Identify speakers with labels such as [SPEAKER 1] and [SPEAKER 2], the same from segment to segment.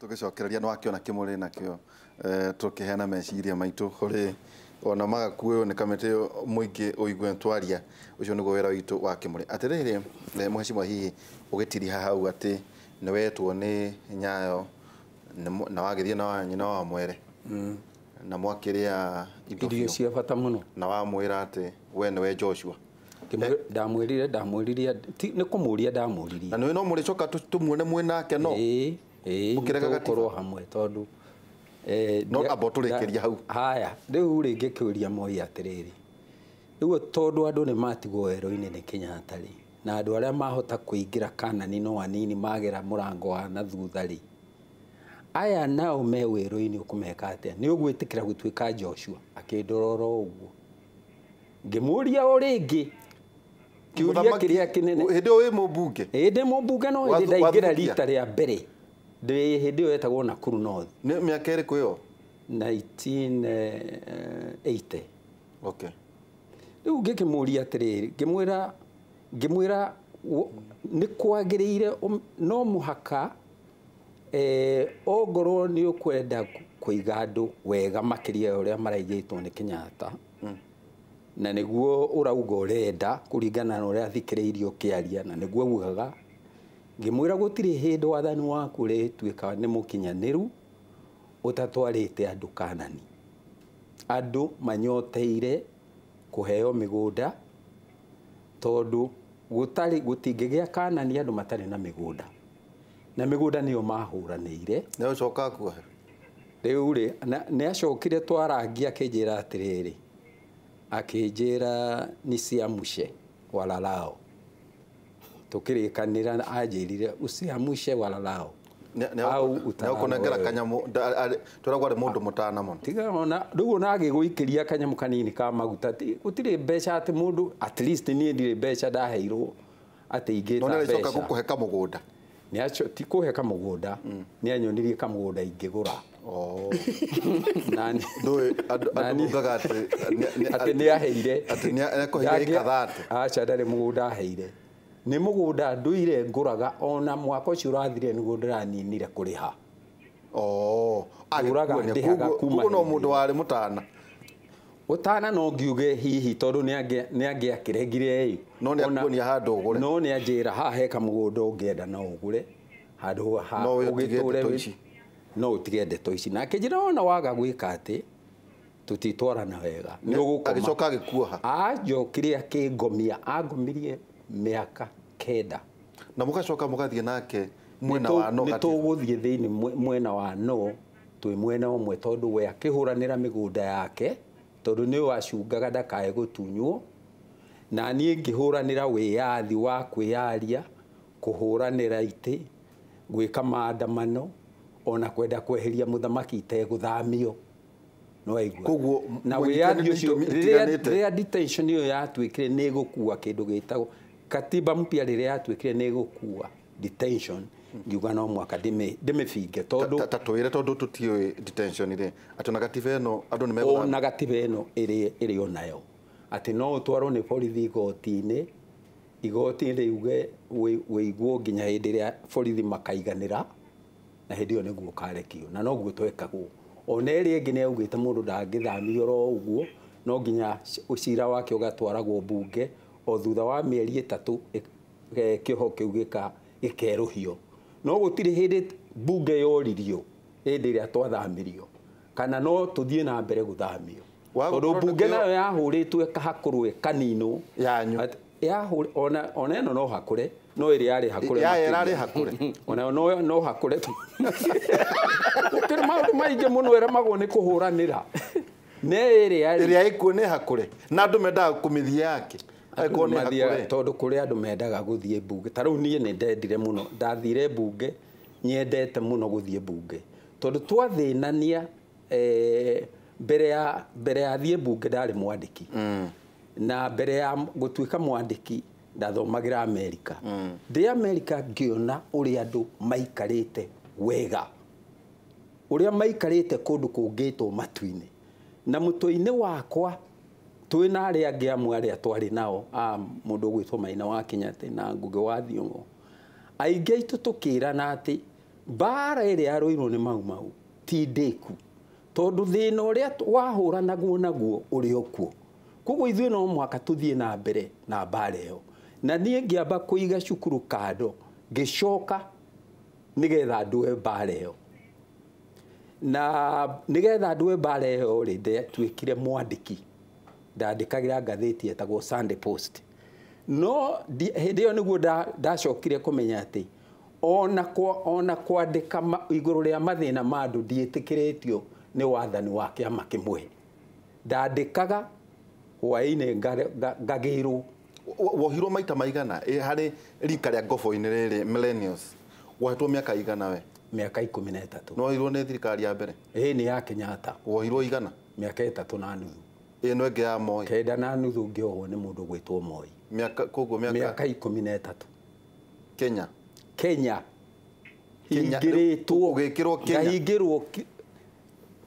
[SPEAKER 1] Tũgĩcokereria nĩ wakĩona kĩmũrĩ nakĩo, tũkĩheana meciria maitũ kũrĩ ona magakuoywo nĩ kamĩtĩ ĩyo mũingĩ ũigue twaria. Ũcio nĩguo wĩra witũ wa kĩmũrĩ. Atĩrĩrĩ, mheshimiwa, hihi ũgĩtiriha hau atĩ nĩ wetwo nĩ Nyayo na wagĩthiĩ na nyina wa mwere na mwakĩrĩa indo
[SPEAKER 2] irio
[SPEAKER 1] biũ,
[SPEAKER 2] cia bata mũno,
[SPEAKER 1] na wamwĩra atĩ we nĩwe Joshua.
[SPEAKER 2] Ndamwĩrire nĩ kũmũria ndamũririe.
[SPEAKER 1] Na nĩwe no mũrĩcoka tũmuone mwĩ nake no
[SPEAKER 2] Ĩĩ, ĩĩ.
[SPEAKER 1] Mũkĩrega gatiba?
[SPEAKER 2] Tũgũkorwo hamwe tondũ
[SPEAKER 1] No amba ũtũrĩkĩrie hau.
[SPEAKER 2] Haya, rĩu rĩ ngĩkĩũria Moi atĩrĩrĩ, rĩu tondũ andũ nĩ matigwo werũ-inĩ nĩ Kenyatta rĩ, na andũ arĩa mahota kũingĩra Kanani no anini magera mũrango wa na thutha rĩ, aya nao me werũ-inĩ ũkũmeka atĩa? Nĩ ũgwĩtĩkĩra gũtuĩka Joshua? Akĩndorora ũguo. Ngĩmũria o rĩngĩ kĩũria
[SPEAKER 1] Mũthamaki-
[SPEAKER 2] kĩrĩa kĩnene.
[SPEAKER 1] Hĩndĩ ĩyo wĩ mũmbunge?
[SPEAKER 2] Ĩĩ, ndĩ mũmbunge, no hĩndĩ ndaingĩra
[SPEAKER 1] Wathuthukia?
[SPEAKER 2] rita rĩa mbere ndĩ hĩndĩ ĩyo yetagwo Nakuru North.
[SPEAKER 1] Nĩ mĩaka ĩrĩkũ ĩyo?
[SPEAKER 2] 1980.
[SPEAKER 1] Okay.
[SPEAKER 2] Rĩu ngĩkĩmũria atĩrĩrĩ, ngĩmwĩra nĩ kwagĩrĩire no mũhaka, ongorwo nĩ ũkwenda kũiga andũ wega makĩria ya ũrĩa maraigĩtwo nĩ Kenyatta, na nĩguo ũrauga ũrenda kũringana na ũrĩa thikĩrĩirie ũkĩaria, na nĩguo ugaga. Ngĩmwĩra gũtirĩ hĩndĩ wathani waku ũrĩtuĩka nĩ mũkinyanĩru ũtatwarĩte andũ Kanani. Andũ manyoteire kũheo mĩgũnda, tondũ gũtingĩgĩa Kanani andũ matarĩ na mĩgũnda, na mĩgũnda nĩyo mahũranĩire.
[SPEAKER 1] Nĩ ũcoka kuohe?
[SPEAKER 2] Rĩu rĩ, nĩ acokire twarangia akĩnjĩra atĩrĩrĩ, akĩnjĩra nisiamshe walalao. Tũkĩrĩkanĩra anjĩrire usiamshe walalao. Au utalala
[SPEAKER 1] Nĩakũnengera
[SPEAKER 2] wewe.
[SPEAKER 1] kanyamũ, twĩragwo arĩ mũndũ mũtana mũno.
[SPEAKER 2] Tiga ona rĩu ona agĩgũikĩria kanyamũ kanini ka maguta, gũtirĩ mbeca atĩ mũndũ, at least niĩ ndirĩ mbeca ndaheirwo atĩ ingĩta
[SPEAKER 1] No nĩ arĩcoka
[SPEAKER 2] mbeca.
[SPEAKER 1] gũkũhe kamũgũnda?
[SPEAKER 2] Nĩ aco, ti kũhe kamũgũnda, nĩ anyonirie kamũgũnda ingĩgũra.
[SPEAKER 1] Oh.
[SPEAKER 2] Na
[SPEAKER 1] Ndũĩ andũ maugaga atĩ
[SPEAKER 2] atĩ nĩ aheire.
[SPEAKER 1] Atĩ nĩ akũheire ĩka 30.
[SPEAKER 2] Aca, ndarĩ mũgũnda aheire. Nĩ mũgũnda ndũire ngũraga, ona mwaka ũcio ũrathire nĩguo ndĩraninire kũrĩha.
[SPEAKER 1] Oh.
[SPEAKER 2] Ndũraga
[SPEAKER 1] Agĩkuonia.
[SPEAKER 2] ndĩhaga kuma
[SPEAKER 1] Koguo no
[SPEAKER 2] hĩndĩ
[SPEAKER 1] mũndũ
[SPEAKER 2] ĩyo.
[SPEAKER 1] warĩ mũtana.
[SPEAKER 2] Ũtana no ngiuge hihi tondũ nĩ angĩakĩregire ĩ.
[SPEAKER 1] No nĩ akuonia handũ ũgũre.
[SPEAKER 2] No nĩ anjĩra haha he kamũgũnda ũngĩenda no ũgũre. Handũ ha
[SPEAKER 1] No ũtige
[SPEAKER 2] ũgĩtũre
[SPEAKER 1] ndeto
[SPEAKER 2] wĩ-
[SPEAKER 1] ici.
[SPEAKER 2] No ũtige ndeto ici. Na akĩnjĩra ona waga gwĩka atĩ tũtitwarana wega. Nĩ ũgũkoma.
[SPEAKER 1] Agĩcoka agĩkuoha.
[SPEAKER 2] Anjokire akĩngomia, angomirie mĩaka 9.
[SPEAKER 1] Na mũgacoka mũgathiĩ nake mwena wa no
[SPEAKER 2] Nĩ
[SPEAKER 1] gati.
[SPEAKER 2] tũgũthiĩ thĩinĩ mwena wa no, twĩ mwena ũmwe, tondũ we akĩhũranĩra mĩgũnda yake, tondũ nĩ wacungaga ndakae gũtunywo, na niĩ ngĩhũranĩra wĩyathi wa kwĩyaria, kũhũranĩra itĩ, gwĩka maandamano, ona kwenda kweheria mũthamaki itegũthamio. No waigua.
[SPEAKER 1] Koguo
[SPEAKER 2] Na
[SPEAKER 1] mũnyitani
[SPEAKER 2] wĩyathi
[SPEAKER 1] nĩ
[SPEAKER 2] ũcio,
[SPEAKER 1] itũmi itiganĩte.
[SPEAKER 2] rĩrĩa detention ĩyo yatuĩkire nĩ ĩgũkua kĩndũ gĩtagwo katiba mpya, rĩrĩa yatuĩkire nĩ ĩgũkua detention, ngiuga no mwaka ndĩmĩbinge tondũ
[SPEAKER 1] Ta twĩre, tondũ tũtiũĩ detention rĩ, atĩ ona gatiba ĩno andũ nĩ megũthambio.
[SPEAKER 2] Ona gatiba ĩno ĩrĩ onayo atĩ no ũtwarwo nĩ borithi igoti-inĩ, igoti rĩuge wĩiguo nginya hĩndĩ ĩrĩa borithi makaiganĩra, na hĩndĩ ĩyo nĩguo ũkarekio, na noguo twekagwo. Ona ĩrĩa ĩngĩ nĩ yaugĩte mũndũ ndangĩthamio oro ũguo, no nginya cira wake ũgatwaragwo mbunge o thutha wa mĩeri 3, kĩoho kĩu gĩkerũhio. No gũtirĩ hĩndĩ mbunge yoririo hĩndĩ ĩrĩa twathamirio, kana no tũthiĩ na mbere gũthamio.
[SPEAKER 1] Wa
[SPEAKER 2] Tondũ
[SPEAKER 1] gũkorwo
[SPEAKER 2] mbunge
[SPEAKER 1] nakĩo-
[SPEAKER 2] nayo yahũrĩtwo ĩkahakũrwo ĩkaninwo.
[SPEAKER 1] Yanyu.
[SPEAKER 2] At, yahũrĩ, ona ĩno no hakũre, no ĩrĩa yarĩ hakũre
[SPEAKER 1] Ya
[SPEAKER 2] makĩria.
[SPEAKER 1] ĩrarĩ hakũre.
[SPEAKER 2] Ona no hakũre tu. Gũtirĩ maũndũ maingĩ mũno ĩremagwo nĩ kũhũranĩra. Nĩ ĩrĩa yarĩ-
[SPEAKER 1] Ĩrĩa ĩkuo nĩ hakũre. Na andũ mendaga kũmĩthiĩ yake.
[SPEAKER 2] Andũ
[SPEAKER 1] Angĩkorwo nĩ
[SPEAKER 2] mathiaga
[SPEAKER 1] hakũre.
[SPEAKER 2] tondũ kũrĩ andũ mendaga gũthiĩ mbunge. Ta rĩu niĩ nĩ ndendire mũno, ndathire mbunge, nyendete mũno gũthiĩ mbunge. Tondũ twathĩnania, mbere ya thiĩ mbunge ndarĩ mwandĩki. Na mbere ya gũtuĩka mwandĩki ndathomagĩra Amerika. Ndĩ Amerika ngĩona ũrĩa andũ maikarĩte wega. Ũrĩa maikarĩte kũndũ kũngĩtwo matu-inĩ. Na mũtwe-inĩ wakwa twĩna arĩa angĩ amwe arĩa twarĩ nao, mũndũ ũgwĩtwo Maina wa Kenyatta na Ngugi wa Thiong'o. Aingĩ aitũ tũkĩrana atĩ Mbara ĩrĩa yarũirwo nĩ Mau Mau ti ndĩku, tondũ thĩna ũrĩa wahũranagwo naguo ũrĩ o kuo. Koguo ithuĩ no mũhaka tũthiĩ na mbere na mbara ĩyo. Na niĩ ngĩamba kũiga cukuru kando, ngĩcoka nĩgetha ndũe mbara ĩyo. Na nĩgetha ndũe mbara ĩyo rĩ, ndatuĩkire mwandĩki. Ndandĩkagĩra ngathĩti yetagwo Sunday Post. No hĩndĩ ĩyo nĩguo ndacokire kũmenya atĩ ona kwandĩka igũrũ rĩa mathĩna ma andũ ndiĩtĩkĩrĩtio nĩ wathani wa kĩama kĩmwe. Ndandĩkaga hwaĩ-inĩ ngagĩrwo.
[SPEAKER 1] Wohirwo maita maigana harĩ rika rĩa ngobo-inĩ rĩrĩ millennials? Wohetwo mĩaka igana we?
[SPEAKER 2] Mĩaka 13.
[SPEAKER 1] No wohirwo nĩ thirikari ya mbere?
[SPEAKER 2] Ĩĩ, nĩ ya Kenyatta.
[SPEAKER 1] Wohirwo igana?
[SPEAKER 2] Mĩaka 3.5.
[SPEAKER 1] Ĩno ĩngĩ ya Moi?
[SPEAKER 2] 9.5 ngĩohwo nĩ mũndũ gwĩtwo Moi.
[SPEAKER 1] Mĩaka koguo
[SPEAKER 2] mĩaka 13.
[SPEAKER 1] Kenya.
[SPEAKER 2] Kenya. Hingĩrĩtwo.
[SPEAKER 1] Ũgĩkĩrwo Kenya.
[SPEAKER 2] Ngahingĩrwo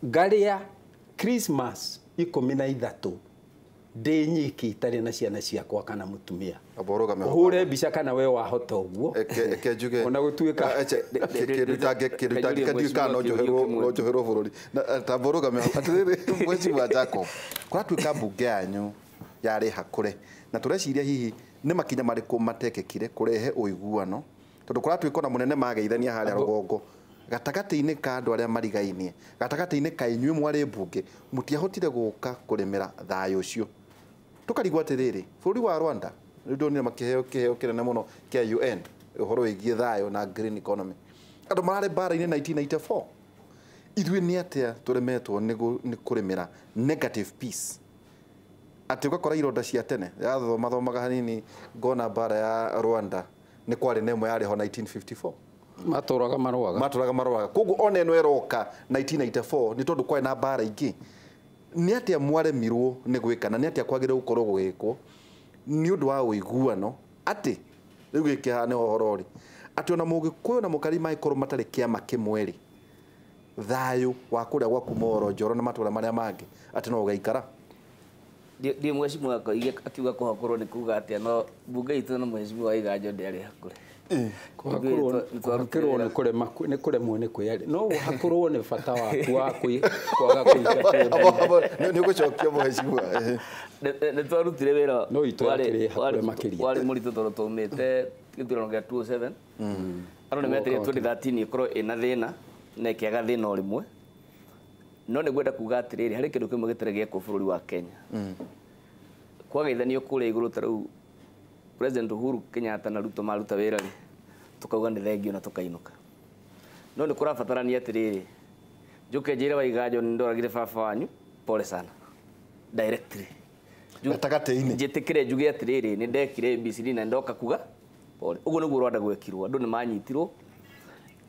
[SPEAKER 2] ngarĩa Christmas 13 ndĩ nyiki itarĩ na ciana ciakwa kana mũtumia. Ũhũre mbica kana we wahota ũguo.
[SPEAKER 1] Eke njuge.
[SPEAKER 2] Ona gũtuĩka
[SPEAKER 1] kĩndũ itangĩka kana no njoherwo bũrũri. Tamba ũrũgame hau. Atĩrĩrĩ, Mheshimiwa Jacob, kũratuĩka mbunge yanyu yarĩ hakũre na tũreciria hihi nĩ makinya marĩkũ matekĩkire kũrehe ũiguano, tondũ kũratuĩka ona mũnene mageithania harĩa rũgongo gatagatĩ-inĩ ka andũ arĩa marigainie, gatagatĩ-inĩ ka inyuĩ mwarĩ mbunge, mũtiahotire gũka kũrĩmĩra thayũ ũcio. Tũkarigwo atĩrĩrĩ, bũrũri wa Rwanda rĩu ndonire makĩheo kĩheo kĩnene mũno kĩa UN ũhoro wĩgiĩ thayũ na green economy. Andũ mararĩ mbara-inĩ 1994. Ithuĩ nĩ atĩa tũremetwo nĩ kũrĩmĩra negative peace? Atĩ ũgakora ironda cia tene, yathomathomaga hanini ngona mbara ya Rwanda nĩ kwarĩ na ĩmwe yarĩ ho 1954.
[SPEAKER 2] Matũraga marũaga.
[SPEAKER 1] Matũraga marũaga. Koguo ona ĩno ĩroka 1994 nĩ tondũ kwarĩ na mbara ingĩ. Nĩ atĩa mwaremirwo nĩ gwĩka na nĩ atĩa kwagĩrĩire gũkorwo gũgĩkwo nĩ ũndũ wa ũiguano atĩ rĩu gĩkĩ nĩ ũhoro rĩ, atĩ ona Mũgĩkũyũ na Mũkari mangĩkorwo matarĩ kĩama kĩmwe rĩ, thayũ wa kũrĩa gwaku Moro, Njoro na matũra marĩa mangĩ atĩ no ũgaikara.
[SPEAKER 3] Ndiĩ mheshimiwa akiuga kũhakorwo nĩ kuga atĩa, no mbunge itũ na mheshimiwa Iganjo ndĩarĩ hakũre.
[SPEAKER 2] Kũhakĩrwo nĩ kũremwo nĩ kwĩyaria. No ũhakũrwo nĩ bata waku wa kwaga kũingatwo.
[SPEAKER 1] Nĩ ũgũcokia mheshimiwa.
[SPEAKER 3] Nĩ twarutire wĩra
[SPEAKER 2] No itũ yakĩrĩ hakũre makĩria.
[SPEAKER 3] warĩ mũritũ tondũ twaumĩte gĩthurano kĩa 2007. Andũ nĩ metereire 2013 ĩkorwo ĩna thĩna na ĩkĩaga thĩna o rĩmwe. No nĩ ngwenda kuga atĩrĩrĩ, harĩ kĩndũ kĩmwe gĩtarĩ gĩekwo bũrũri wa Kenya. Kwageithanio kũrĩa igũrũ ta rĩu President Uhuru Kenyatta na Ruto maruta wĩra rĩ, tukauga nĩ thengio na tukainũka. No nĩ kũrabatarania atĩrĩrĩ, njũke njĩre Waiganjo nĩ ndoragire baba wanyu, pole sana. Directly.
[SPEAKER 1] Gatagatĩ-inĩ.
[SPEAKER 3] Njĩtĩkĩre njuge atĩrĩrĩ, nĩ ndekire ABCD na ndoka kuga pole. Ũguo nĩguo Rwanda gwekirwo, andũ nĩ manyitirwo.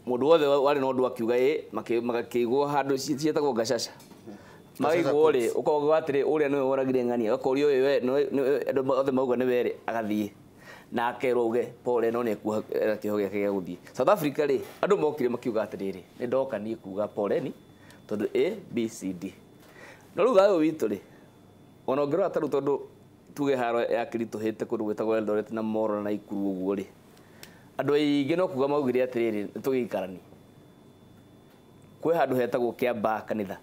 [SPEAKER 3] Mũndũ wothe warĩ na ũndũ akiuga ĩ, makĩigwo handũ ciĩtagwo gacaca. Magaigwo rĩ, ũkauga atĩrĩ, ũrĩa nĩwe woragire ng'ania, agakorio ũyũ we, andũ othe mauga nĩwe rĩ, agathiĩ. Na akerwo auge pole no nĩ ekuoha kĩoho gĩake gĩa gũthiĩ. South Africa rĩ, andũ mokire makiuga atĩrĩrĩ, nĩ ndoka niĩ kuga pole ni tondũ A B C D. No rĩu thayũ witũ rĩ, ona ũngĩrora ta rĩu tondũ tuge haro yakĩritũhĩte kũndũ gwĩtagwo Eldoret na Moro na Naikuru ũguo rĩ, andũ aingĩ no kuga maugire atĩrĩrĩ, nĩ tũgĩikaranie. Kwĩ handũ hetagwo Kĩambaa kanitha.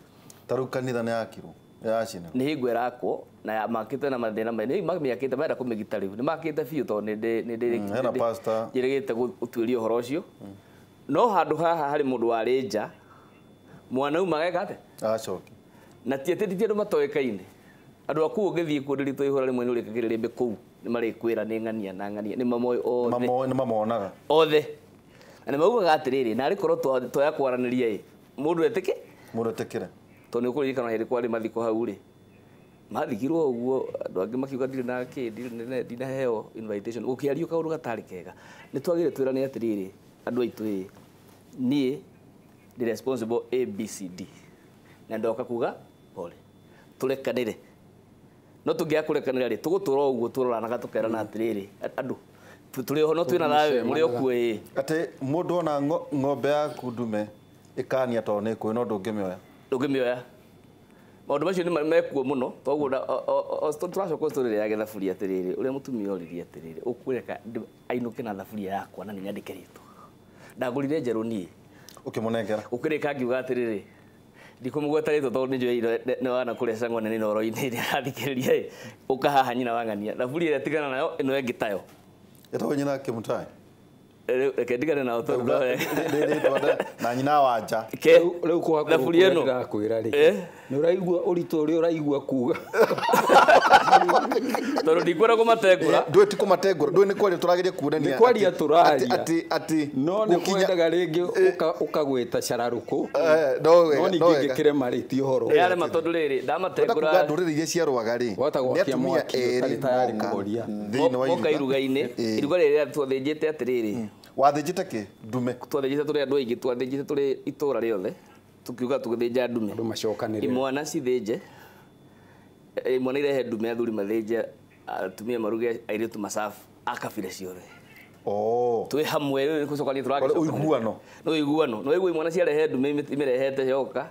[SPEAKER 1] Ta rĩu kanitha nĩ yakirwo, yacinirwo.
[SPEAKER 3] Nĩ hingo ĩrakwo na makĩte na mathĩna maingĩ, nĩ mamĩakĩte marenda kũmĩgita rĩu. Nĩ makĩte biũ tondũ
[SPEAKER 1] Hena pastor.
[SPEAKER 3] njĩrĩgĩte gũtuĩria ũhoro ũcio. No handũ haha harĩ mũndũ warĩ nja, mwana auma ageka atĩa?
[SPEAKER 1] Acoke.
[SPEAKER 3] Na ti atĩ ti andũ matoĩkaine. Andũ a kũu ũngĩthiĩ kuo ndĩritũ ihũra rĩmwe nĩ ũrĩkagĩra rĩmbe kũu, nĩ marĩkwĩra nĩ ng'ania na ng'ania, nĩ mamoĩ othe.
[SPEAKER 1] Nĩ mamonaga.
[SPEAKER 3] Othe. Na nĩ maugaga atĩrĩrĩ, narĩ korwo twaya kwaranĩria ĩ, mũndũ etĩke?
[SPEAKER 1] Mũndũ etĩkĩre.
[SPEAKER 3] Tondũ nĩ ũkũririkana hĩndĩ kwarĩ mathiko hau rĩ, mathikirwo ũguo, andũ angĩ makiuga ndirĩ na kĩ, ndinaheo invitation. Gũkĩario kaũndũ gatarĩ kega. Nĩ twagĩrĩire twĩrane atĩrĩrĩ, andũ aitũ ĩ, niĩ ndĩ responsible A B C D. Na ndoka kuga pole. Tũrekanĩre. No tũngĩaga kũrekanĩra rĩ, tũgũtũra ũguo tũroranaga tũkerana atĩrĩrĩ, andũ, tũrĩ oho no twĩna thayũ, mũrĩ o kuo ĩ.
[SPEAKER 1] Atĩ mũndũ ona ng'ombe yaku ndume ĩkania tondũ nĩ ĩkũĩ no ndũngĩmĩoya.
[SPEAKER 3] Ndũngĩmĩoya. Maũndũ macio nĩ mekuo mũno, toguo tũracoka story ya gĩthaburia atĩrĩrĩ, ũrĩa mũtumia oririe atĩrĩrĩ, ũkũreka ainũke na thaburia yakwa na nĩ nyandĩke rĩtwa. Ndagũrire njerũ niĩ.
[SPEAKER 1] Ũkĩmũnengera.
[SPEAKER 3] Ũkĩrĩka ngiuga atĩrĩrĩ, ndikumugweta rĩtwa tondũ nĩnjũĩ nĩ wana kũrĩa cang'wa nĩ Inooro-inĩ ĩrĩa arathikĩrĩria ĩ, ũka haha nyina wa ng'ania thaburia ĩrĩa tigana nayo ĩno ĩngĩ tayo.
[SPEAKER 1] Ĩtagwo nyina Kimutai.
[SPEAKER 3] Reke ndigane nao tondũ
[SPEAKER 1] na nyina wa nja.
[SPEAKER 2] Rĩu
[SPEAKER 3] thaburia ĩno
[SPEAKER 2] ndĩrakwĩra rĩ, nĩ ũraigua ũritũ ũrĩa ũraigua kuga.
[SPEAKER 3] Tondũ ndikwenda kũmatengũra.
[SPEAKER 1] Ndũĩ ti kũmatengũra, ndũĩ nĩ kwaria tũrageria kuonania.
[SPEAKER 2] Nĩ kwaria tũraria.
[SPEAKER 1] Atĩ
[SPEAKER 2] no nĩ kwendaga rĩngĩ ũkagwĩta cararũkũ.
[SPEAKER 1] No
[SPEAKER 2] ningĩ ngĩkĩrema rĩ ti ũhoro.
[SPEAKER 3] Yarema tondũ rĩrĩ ndamatengũra.
[SPEAKER 1] Ndũrĩrĩ iria ciarũaga rĩ,
[SPEAKER 2] wahota gwakia mwaki ũtarĩ tayari kũhoria.
[SPEAKER 3] Moka iruga-inĩ, iruga rĩrĩa twathĩnjĩte atĩrĩrĩ.
[SPEAKER 1] Wathĩnjĩte kĩ? Ndume.
[SPEAKER 3] Twathĩnjĩte tũrĩ andũ aingĩ, twathĩnjĩte tũrĩ itũra rĩothe, tukiuga tũgĩthĩnja ndume.
[SPEAKER 2] Andũ macokanĩrĩre.
[SPEAKER 3] Imwana cithĩnje, imwana irehe ndume, athuri mathĩnje, atumia maruge, airĩtu macabu, a kabira ciothe. Twĩ hamwe rĩu nĩ gũcokania tũragĩcokania.
[SPEAKER 1] Ũiguano.
[SPEAKER 3] Nĩ ũiguano. Nĩ waigua imwana ciarehe ndume imĩrehete yoka,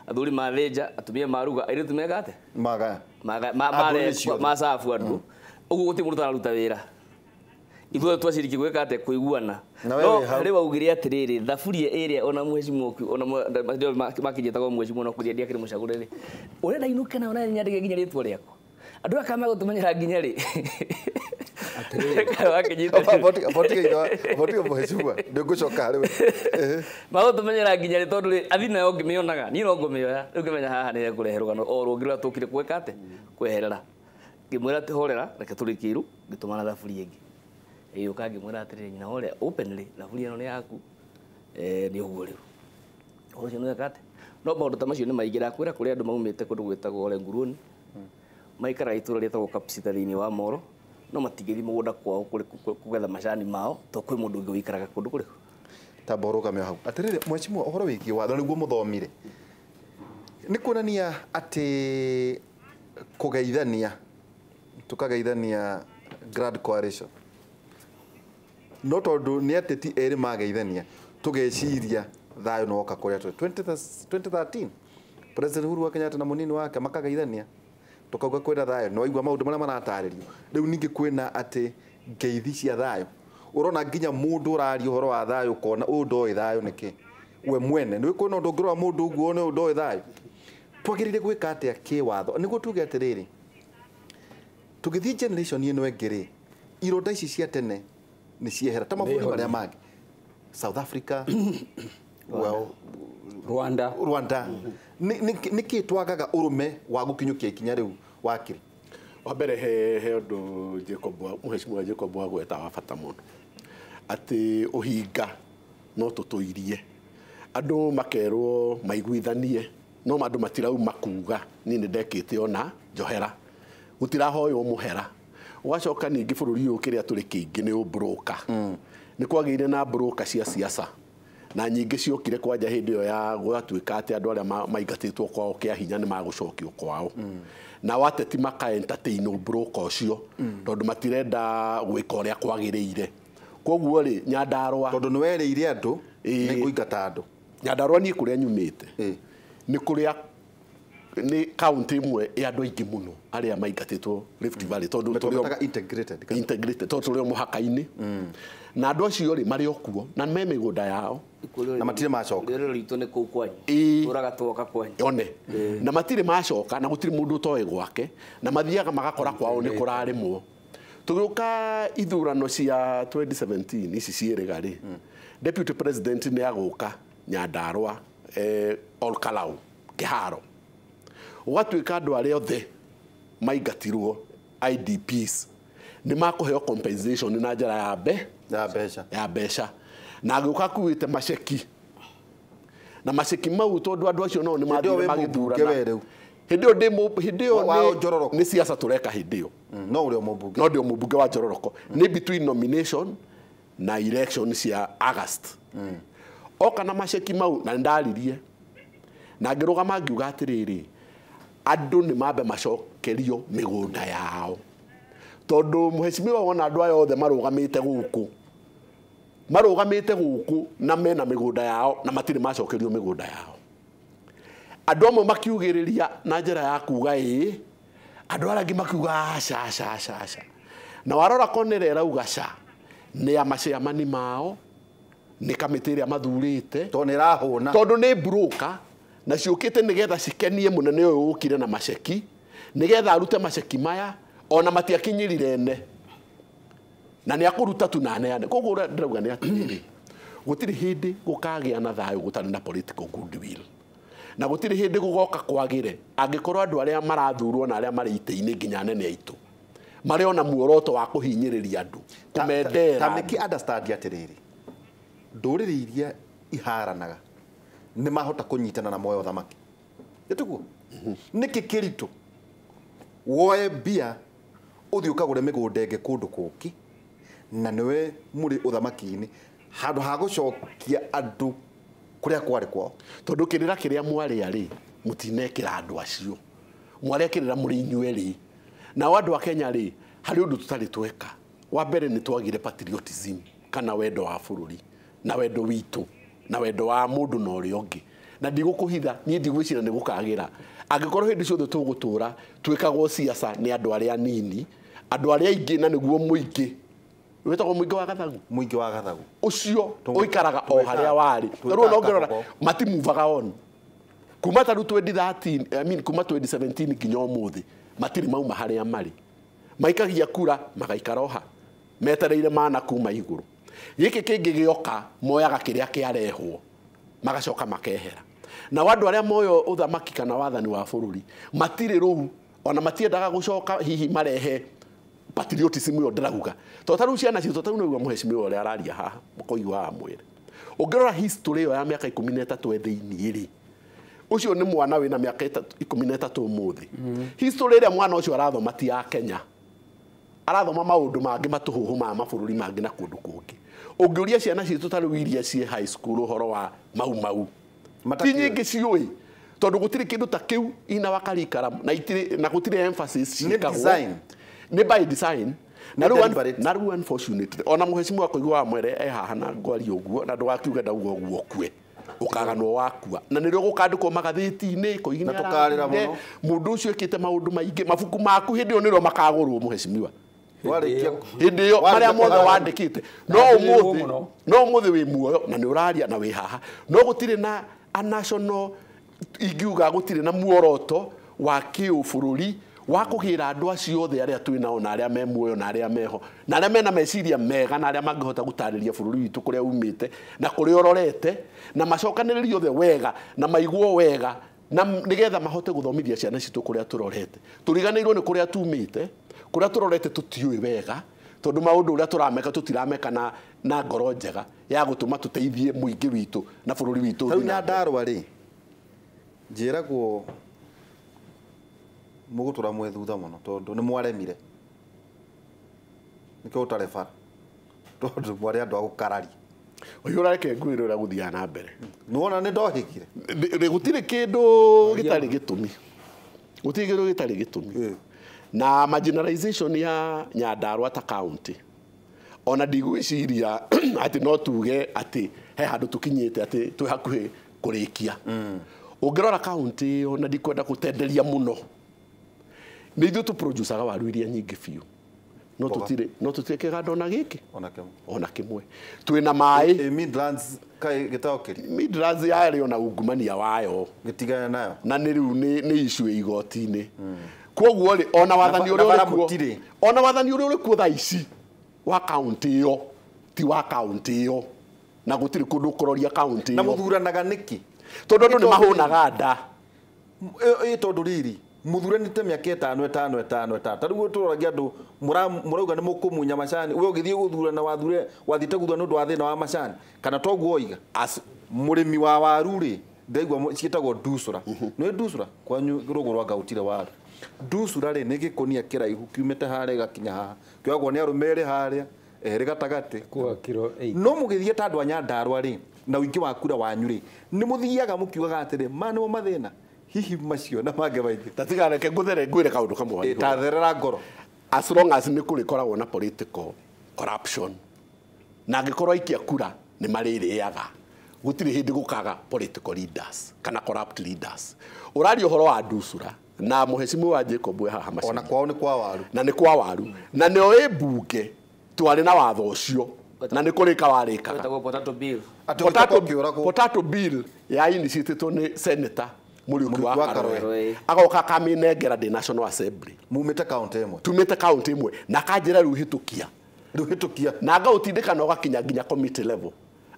[SPEAKER 3] athuri mathĩnja, atumia maruga, airĩtu meka atĩa?
[SPEAKER 1] Magaya.
[SPEAKER 3] Macabu andũ. Ũguo gũtirĩ mũndũ ũtararuta wĩra. Ithuothe twaciriki gwĩka atĩa? Kũiguana. No harĩ waugire atĩrĩrĩ, thaburia ĩrĩa ona mheshimiwa ona makĩnjĩtagwo mheshimiwa no kũrĩa ndiakĩrĩ mũcagũre rĩ, ũrenda inũke nayo na nyandĩke nginya rĩtwa rĩakwa. Andũ aya kana megũtũmenyera nginya rĩ?
[SPEAKER 1] Botiga mheshimiwa, ndĩngũcoka harĩ we.
[SPEAKER 3] Magũtũmenyera nginya rĩ tondũ rĩ, athi nayo ngĩmĩonaga, niĩ no ngũmĩoya, rĩu ngĩmenya haha nĩ hekũrehe rũgano o rũngĩ rũrĩa tũkire gwĩka atĩa? Kweherera. Ngĩmwĩra atĩ horera, reke tũrĩkie iru, ngĩtũmana thaburia ĩngĩ. Ĩgĩũka ngĩmwĩra atĩrĩrĩ, nyina ũrĩa openly thaburia ĩno nĩ yaku, nĩ ũguo rĩu. Ũhoro ũcio nĩ weka atĩa? No maũndũ ta macio nĩ maingĩ. Ndakwĩra kũrĩ andũ maumĩte kũndũ gwĩtagwo Ole Nguruoni, maikaraga itũũra rĩtagwo Kapsita thĩinĩ wa Moro, no matingĩthiĩ mũgũnda kwao kũgetha macani mao tondũ kwĩ mũndũ ũngĩ ũikaraga kũndũ kũrĩkũ.
[SPEAKER 1] Tamba ũrũgame hau. Atĩrĩrĩ mheshimiwa, ũhoro wĩgiĩ watho nĩguo mũthomire, nĩ kuonania atĩ kũgeithania, tũkageithania Grand Coalition, no tondũ nĩ ateti erĩ mageithania tũgeciria thayũ nĩ woka kũrĩa tũrĩ. 2013 President Uhuru wa Kenyatta na mũnini wake makageithania, tũkauga kwĩna thayũ. Nĩ waigua maũndũ marĩa maratarĩrio. Rĩu ningĩ kwĩna atĩ ngeithi cia thayũ. Ũrona nginya mũndũ ũraria ũhoro wa thayũ ũkona ũyũ ndoĩ thayũ nĩkĩ we mwene. Nĩ kwĩna ũndũ ũngĩrora mũndũ ũguo wone ũyũ ndoĩ thayũ. Twagĩrĩire gwĩka atĩa kĩwatho nĩguo tuge atĩrĩrĩ, tũgĩthiĩ generation ĩno ĩngĩ rĩ, ironda ici cia tene nĩ ciehera ta mabũrũri marĩa mangĩ, South Africa, well,
[SPEAKER 2] Rwanda.
[SPEAKER 1] Nĩkĩ twagaga ũrũme wa gũkinyũkia ikinya rĩu wakĩrĩ?
[SPEAKER 4] Wa mbere he ũndũ Jacob mheshimiwa Jacob wagweta wa bata mũno, atĩ ũhinga no tũtũirie. Andũ makerwo maiguithanie, no andũ matirauma kuga niĩ nĩ ndekĩte ona njohera, gũtirahoywo mũhera. Ũgacoka ningĩ bũrũri ũyũ kĩrĩa tũrĩ kĩingĩ nĩ ũmbũrũka. Nĩ kwagĩire na mbũrũka cia siasa na nyingĩ ciokire kwanja hĩndĩ ĩyo ya gwatuĩka atĩ andũ arĩa maingatĩtwo kwao kĩa hinya nĩ magũcokio kwao. Na ateti maka entertain ũmbũrũka ũcio tondũ matirenda gwĩka ũrĩa kwagĩrĩire. Koguo rĩ, Nyandarũa
[SPEAKER 1] tondũ nĩ werĩire andũ nĩ kũingata andũ.
[SPEAKER 4] Nyandarũa niĩ kũrĩa nyumĩte nĩ kũrĩa nĩ kaunti ĩmwe ya andũ aingĩ mũno arĩa maingatĩtwo Rift Valley tondũ
[SPEAKER 1] tũrĩ integrated,
[SPEAKER 4] integrated tondũ tũrĩ o mũhaka-inĩ. Na andũ acio rĩ marĩ o kuo na me mĩgũnda yao
[SPEAKER 1] na matirĩ macoka.
[SPEAKER 3] Rĩrĩ ritũ nĩ kũu kwanyu, tũraga twoka kwanyu
[SPEAKER 4] one, na matirĩ macoka na gũtirĩ mũndũ ũtoĩ gwake, na mathiaga magakora kwao nĩ kũrarĩmwo. Tũgĩũka ithurano cia 2017 ici ciĩrĩga rĩ, Deputy President nĩ agũka Nyandarũa, Olkalau Kĩharo, ũgatuĩka andũ arĩa othe maingatirwo IDPs nĩ makũheo compensation na njĩra ya
[SPEAKER 1] mbeca,
[SPEAKER 4] ya mbeca. Na agĩũka akuĩte maceki, na maceki mau tondũ andũ acio nao nĩ mathire magĩthurana. Hĩndĩ ĩyo hĩndĩ ĩyo nĩ siasa tũreka hĩndĩ ĩyo.
[SPEAKER 1] No ũrĩ o mũmbunge.
[SPEAKER 4] No ndĩ o mũmbunge wa Njororoko. Nĩ between nomination na election cia August. Oka na maceki mau na ndaririe, na ngĩrũgama ngiuga atĩrĩrĩ, andũ nĩ mambe macokerio mĩgũnda yao, tondũ mheshimiwa wona andũ aya othe marũgamĩte gũkũ, marũgamĩte gũkũ na mena mĩgũnda yao na matirĩ macokerio mĩgũnda yao. Andũ amwe makiugĩrĩria na njĩra ya kuga ĩĩ, andũ arĩa angĩ makiuga aca aca aca aca. Na warora kona ĩrĩa ĩrauga ca nĩ ya maciamani mao Nĩ kamĩtĩ ĩrĩa mathurĩte.
[SPEAKER 1] Tondũ nĩ ĩrahũna.
[SPEAKER 4] Tondũ nĩ broker na ciũkĩte nĩgetha cikenie mũnene ũyũ ũkire na maceki, nĩgetha arute maceki maya ona matiakinyĩrire ene. Na nĩ akũruta tu na aneane. Koguo ũrĩa ndĩrauga nĩ atĩrĩrĩ, gũtirĩ hĩndĩ gũkagĩa na thayũ gũtarĩ na political goodwill. Na gũtirĩ hĩndĩ gũgoka kwagĩre angĩkorwo andũ arĩa marathurwo na arĩa marĩ itĩ-inĩ nginya anene aitũ marĩ ona muoroto wa kũhinyĩrĩria andũ, kũmendera.
[SPEAKER 1] Ta mĩki understand atĩrĩrĩ, ndũrĩrĩ iria iharanaga nĩ mahota kũnyitana na moyo thamaki. Ĩtiguo? Nĩkĩ kĩritũ woe mbia ũthiĩ ũkagũre mĩgũnda ĩngĩ kũndũ kũngĩ na nĩwe mũrĩ ũthamaki-inĩ handũ ha gũcokia andũ kũrĩa kwarĩ kwao?
[SPEAKER 4] Tondũ kĩrĩra kĩrĩa mwarĩa rĩ, mũtinekĩra andũ acio. Mwarĩa kĩrĩra mũrĩ inyuĩ rĩ. Nao andũ a Kenya rĩ, harĩ ũndũ tũtarĩ tweka. Wa mbere nĩ twagire patriotism kana wendo wa bũrũri na wendo witũ na wendo wa mũndũ na ũrĩa ũngĩ. Na ndigũkũhitha, niĩ ndigwĩciria nĩ gũkagĩra. Angĩkorwo hĩndĩ ciothe tũgũtũra twĩkagwo siasa nĩ andũ arĩa anini, andũ arĩa aingĩ na nĩguo mũingĩ. Wĩtagwo mũingĩ wa gathagu.
[SPEAKER 1] Mũingĩ wa gathagu.
[SPEAKER 4] Ũcio ũikaraga o harĩa warĩ. Rĩu ona ũngĩrora matimuvaga on. Kuma ta rĩu 2013, I mean kuma 2017 nginya ũmũthĩ matirĩ mauma harĩa marĩ. Maikagia kura magaikara oha. Metereire mana kuma igũrũ. Gĩkĩ kĩngĩ gĩoka moyaga kĩrĩa kĩarehwo magacoka makehera. Na andũ arĩa moyo ũthamaki kana wathani wa bũrũri matirĩ rũu ona matiendaga gũcoka hihi marehe patriotism ĩyo ndĩrauga. Tondũ ta rĩu ciana citũ ta rĩu nĩũigua mũhecimiwa ũrĩa araria haha mũkoigua mwĩrĩ. Ũngĩrora history ĩyo ya mĩaka 13 thĩinĩ rĩ, ũcio nĩ mwana wĩna mĩaka 13 ũmũthĩ. History ĩrĩa mwana ũcio arathoma ti ya Kenya. Arathoma maũndũ mangĩ matũhũhũ ma mabũrũri mangĩ na kũndũ kũngĩ. Ũngĩũria ciana citũ ta rĩu iria ciĩ high school ũhoro wa Mau Mau, ti nyingĩ ciũĩ. Tondũ gũtirĩ kĩndũ ta kĩu ina wa curriculum na itirĩ na gũtirĩ emphasis ciĩkagwo. Nĩ by design. Na rĩu unfortunately ona mũhecimiwa kũigua wa mwere e haha na ngwaria ũguo na ndũgakiuge ndauga ũguo ũkue. Ũkaganwo wakua. Na nĩrĩo gũkandĩkwo magathĩti-inĩ koigi
[SPEAKER 1] Na tũkarĩra mũno.
[SPEAKER 4] Mũndũ ũcio ekĩte maũndũ maingĩ, mabuku maku hĩndĩ ĩyo nĩrĩo makagũrwo mũhecimiwa. Hĩndĩ ĩyo marĩa mothe wandĩkĩte. No ũmũthĩ wĩ muoyo na nĩ ũraria na wĩ haha. No gũtirĩ na a national ingiuga gũtirĩ na muoroto wa kĩũbũrũri wa kũgĩra andũ acio othe arĩa twĩ nao na arĩa me muoyo na arĩa meho na arĩa mena meciria mega na arĩa mangĩhota gũtarĩria bũrũri witũ kũrĩa umĩte na kũrĩa ũrorete na macokanĩrĩrio othe wega na maiguo wega na nĩgetha mahote gũthomithia ciana citũ kũrĩa tũrorete. Tũriganĩirwo nĩ kũrĩa tumĩte, kũrĩa tũrorete tũtiũĩ wega tondũ maũndũ ũrĩa tũrameka tũtirameka na ngoro njega ya gũtũma tũteithie mũingĩ witũ na bũrũri witũ.
[SPEAKER 1] Rĩu Nyandarũa rĩ, njĩragwo mũgũtũra mwĩ thutha mũno tondũ nĩ mwaremire. Nĩkĩo ũtarĩ bara tondũ mwarĩ andũ a gũkararia.
[SPEAKER 4] Ũyũ ũrareke ngwĩre ũrĩa gũthiaga na mbere.
[SPEAKER 1] Nĩwona nĩ ndohĩkire.
[SPEAKER 4] Gũtirĩ kĩndũ gĩtarĩ gĩtũmi. Gũtirĩ kĩndũ gĩtarĩ gĩtũmi. Na marginalization ya Nyandarũa ta county ona ndigwĩciria atĩ no tuge atĩ he handũ tũkinyĩte atĩ twĩ hakuhĩ kũrĩkia. Ũngĩrora county ĩyo na ndikwenda gũtenderia mũno, nĩ ithuĩ tũproducaga waru iria nyingĩ biũ. No tũtirĩ kĩganda ona gĩkĩ ona kĩmwe. Twĩna maĩ.
[SPEAKER 1] Midlands kaĩ gĩtaũkĩri?
[SPEAKER 4] Midlands yarĩ ona ungumania wayo.
[SPEAKER 1] Gĩtigane nayo.
[SPEAKER 4] Na nĩ rĩu nĩ issue igoti-inĩ. Kwoguo rĩ, ona wathani ũrĩa ũrĩ kuo, ona wathani ũrĩa ũrĩ kuo thaa ici wa county ĩyo ti wa county ĩyo na gũtirĩ kũndũ ũkũroria county ĩyo.
[SPEAKER 1] Na mũthuranaga nĩkĩ?
[SPEAKER 4] Tondũ andũ nĩ mahũnaga nda.
[SPEAKER 1] Ĩ tondũ rĩrĩ mũthuranĩte mĩaka ĩtano ĩtano ĩtano ĩtano. Ta rĩu tũroragia andũ mũrauga nĩ mũkũmunya macani. We ũgĩthiĩ gũthurana wathiĩte gũthurana nĩ ũndũ wa thĩna wa macani kana toguo oiga? Mũrĩmi wa waru rĩ, ndaigua ciĩtagwo ndusura. Nĩ ndusura kwanyu rũgũrũ rwa ngautire waru. Ndusura rĩ nĩ gĩkũnia kĩraihu kiumĩte harĩa gĩgakinya haha. Kĩoyagwo nĩ arũme erĩ harĩa, erĩ gatagatĩ. No mũgĩthiĩ ta andũ a Nyandarũa rĩ, na ũingĩ wa kura wanyu rĩ, nĩ mũthiaga mũkiugaga atĩrĩ, maya nĩmo mathĩna. Hihi macio na mangĩ maingĩ.
[SPEAKER 4] Ta tiga reke ngũthere ngwĩre kaũndũ kamwe.
[SPEAKER 1] Ta therera ngoro.
[SPEAKER 4] As long as nĩ kũrĩkoragwo na political corruption na angĩkorwo aikia kura nĩ marĩrĩaga, gũtirĩ hĩndĩ gũkaga political leaders kana corrupt leaders. Ũraria ũhoro wa ndusura na mũhecimiwa wa Jacob we haha
[SPEAKER 1] ona kwao nĩ kwa waru.
[SPEAKER 4] Na nĩ kwa waru. Na nĩo ĩ mbunge twarĩ na watho ũcio Na nĩ kũrĩka warĩkaga.
[SPEAKER 3] Wetagwo potato bill.
[SPEAKER 1] Atĩ ũgĩcoka ũkĩũragwo.
[SPEAKER 4] Potato bill ya initiatetwo nĩ senator Mũriũki wa
[SPEAKER 1] Mũriũki wa
[SPEAKER 4] Karũe.
[SPEAKER 3] Karũe.
[SPEAKER 4] Agoka akamĩnengera ndĩ National Assembly.
[SPEAKER 1] Mumĩte kaunti ĩmwe.
[SPEAKER 4] Tumĩte kaunti ĩmwe na akanjĩra rĩu hĩtũkia.
[SPEAKER 1] Rĩu hĩtũkia.
[SPEAKER 4] Na ngaũtindĩka na ũgakinya nginya committee level.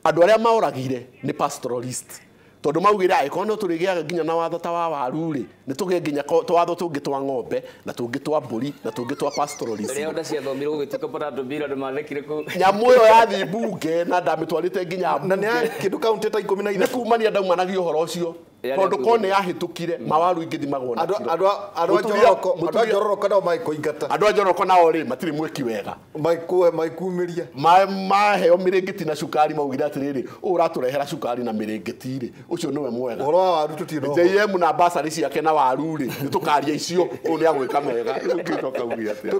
[SPEAKER 4] Andũ arĩa maoragire nĩ pastoralist. Tondũ maugire angĩkorwo no tũrĩgĩaga nginya na watho ta wa waru rĩ, nĩ tũgĩe nginya tũwatho tũngĩ twa ng'ombe na tũngĩ twa mbũri na tũngĩ twa pastoralist.
[SPEAKER 3] Rĩrĩa onda ciathomirwo gũgĩtuĩka potato bill andũ mathekire kũu.
[SPEAKER 4] Nyamũ ĩyo yathiĩ mbunge na ndamĩtwarĩte nginya
[SPEAKER 1] Na nĩ ya kĩndũ kaunti ta ikũmi na
[SPEAKER 4] nĩ
[SPEAKER 1] ithatũ.
[SPEAKER 4] kumania ndaumanagia ũhoro ũcio.
[SPEAKER 3] Yarĩ
[SPEAKER 4] Tondũ
[SPEAKER 3] ya
[SPEAKER 4] ko nĩ yahĩtũkire mawaru ingĩthimagwo na
[SPEAKER 1] Andũ
[SPEAKER 4] kiro.
[SPEAKER 1] andũ andũ a Njoroko, andũ a Njoroko nao magĩkũingata.
[SPEAKER 4] Andũ a Njoroko nao rĩ matirĩ mwĩki wega.
[SPEAKER 1] Maikuhe maikumĩria.
[SPEAKER 4] Maheo mĩrĩngĩti na cukari maugire atĩrĩrĩ, ũũ ũratũrehera cukari na mĩrĩngĩti rĩ, ũcio nĩwe mwega.
[SPEAKER 1] Ũhoro wa waru tũtirĩ na ũhoro.
[SPEAKER 4] JM na basarĩ ciake na waru rĩ, nĩ tũkaria icio, ũũ nĩ agwĩka mega. Rĩu ngĩcoka uge atĩa?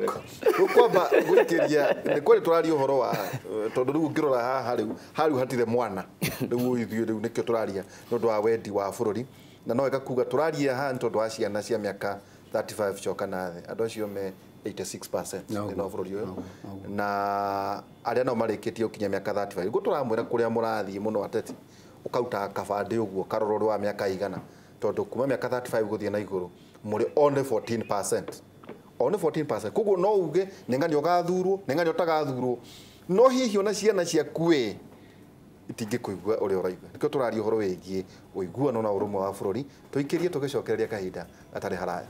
[SPEAKER 1] Tũkwamba gwĩkĩria nĩ kweri tũraria ũhoro wa tondũ rĩu ũngĩrora haha rĩu harĩu hatirĩ mwana rĩu ithuĩ rĩu nĩkĩo tũraria nĩ ũndũ wa wendi wa bũrũri na no wega kuga tũraria haha nĩ tondũ wa ciana cia mĩaka 35 coka na thĩ andũ acio me 86% thĩinĩ wa bũrũri ũyũ na arĩa nao marĩkĩtie gũkinya mĩaka 35 nĩguo tũramwĩra kũrĩa mũrathiĩ mũno ateti ũkaruta kabandĩ ũguo karora ũrĩ wa mĩaka igana tondũ kuma mĩaka 35 gũthiĩ na igũrũ mũrĩ only 14%. Only 14%. Koguo no uge nĩ ng'ani ũgathurwo nĩ ng'ani ũtagathurwo no hihi ona ciana ciaku ĩ itingĩkũigua ũrĩa ũraigua. Nĩkĩo tũraria ũhoro wĩgiĩ ũiguano na ũrũmwe wa bũrũri tũikĩrie tũgĩcokereria kahinda gatarĩ haraya.